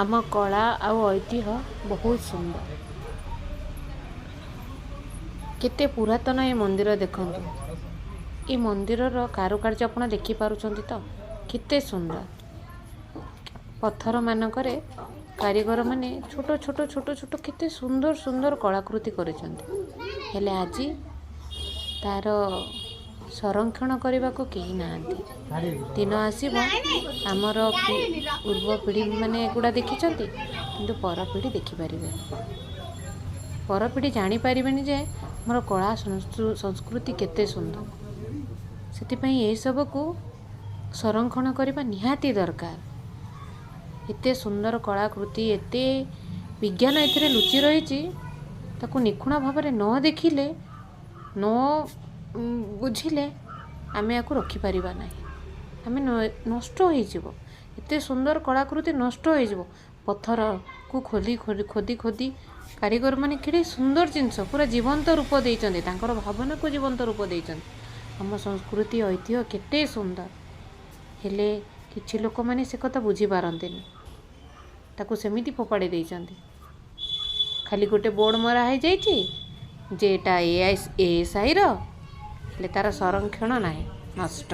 ଆମ କଳା ଆଉ ଐତିହ୍ୟ ବହୁତ ସୁନ୍ଦର। କେତେ ପୁରାତନ ଏ ମନ୍ଦିର ଦେଖନ୍ତୁ। ଏ ମନ୍ଦିରର କାରୁକାର୍ଯ୍ୟ ଆପଣ ଦେଖିପାରୁଛନ୍ତି ତ, କେତେ ସୁନ୍ଦର। ପଥରମାନଙ୍କରେ କାରିଗରମାନେ ଛୋଟ ଛୋଟ ଛୋଟ ଛୋଟ କେତେ ସୁନ୍ଦର ସୁନ୍ଦର କଳାକୃତି କରିଛନ୍ତି। ହେଲେ ଆଜି ତାର ସଂରକ୍ଷଣ କରିବାକୁ କେହି ନାହାନ୍ତି। ଦିନ ଆସିବ, ଆମର ପୂର୍ବ ପିଢ଼ି ମାନେ ଏଗୁଡ଼ା ଦେଖିଛନ୍ତି, କିନ୍ତୁ ପରପିଢ଼ି ଦେଖିପାରିବେନି। ପରପିଢ଼ି ଜାଣିପାରିବେନି ଯେ ଆମର କଳା ସଂସ୍କୃତି କେତେ ସୁନ୍ଦର। ସେଥିପାଇଁ ଏସବୁକୁ ସଂରକ୍ଷଣ କରିବା ନିହାତି ଦରକାର। ଏତେ ସୁନ୍ଦର କଳାକୃତି, ଏତେ ବିଜ୍ଞାନ ଏଥିରେ ଲୁଚି ରହିଛି। ତାକୁ ନିଖୁଣ ଭାବରେ ନ ଦେଖିଲେ, ନ ବୁଝିଲେ ଆମେ ୟାକୁ ରଖିପାରିବା ନାହିଁ। ଆମେ ନଷ୍ଟ ହେଇଯିବ। ଏତେ ସୁନ୍ଦର କଳାକୃତି ନଷ୍ଟ ହେଇଯିବ। ପଥରକୁ ଖୋଲି ଖୋଲି, ଖୋଦି ଖୋଦି କାରିଗରମାନେ କେଡ଼େ ସୁନ୍ଦର ଜିନିଷ ପୁରା ଜୀବନ୍ତ ରୂପ ଦେଇଛନ୍ତି। ତାଙ୍କର ଭାବନାକୁ ଜୀବନ୍ତ ରୂପ ଦେଇଛନ୍ତି। ଆମ ସଂସ୍କୃତି ଐତିହ୍ୟ କେତେ ସୁନ୍ଦର। ହେଲେ କିଛି ଲୋକମାନେ ସେ କଥା ବୁଝିପାରନ୍ତିନି, ତାକୁ ସେମିତି ଫୋପାଡ଼ି ଦେଇଛନ୍ତି। ଖାଲି ଗୋଟେ ବୋର୍ଡ଼ ମରା ହେଇଯାଇଛି ଯେ ଏଇଟା ଏ ଏସ୍ଆଇର, ହେଲେ ତାର ସଂରକ୍ଷଣ ନାହିଁ, ନଷ୍ଟ।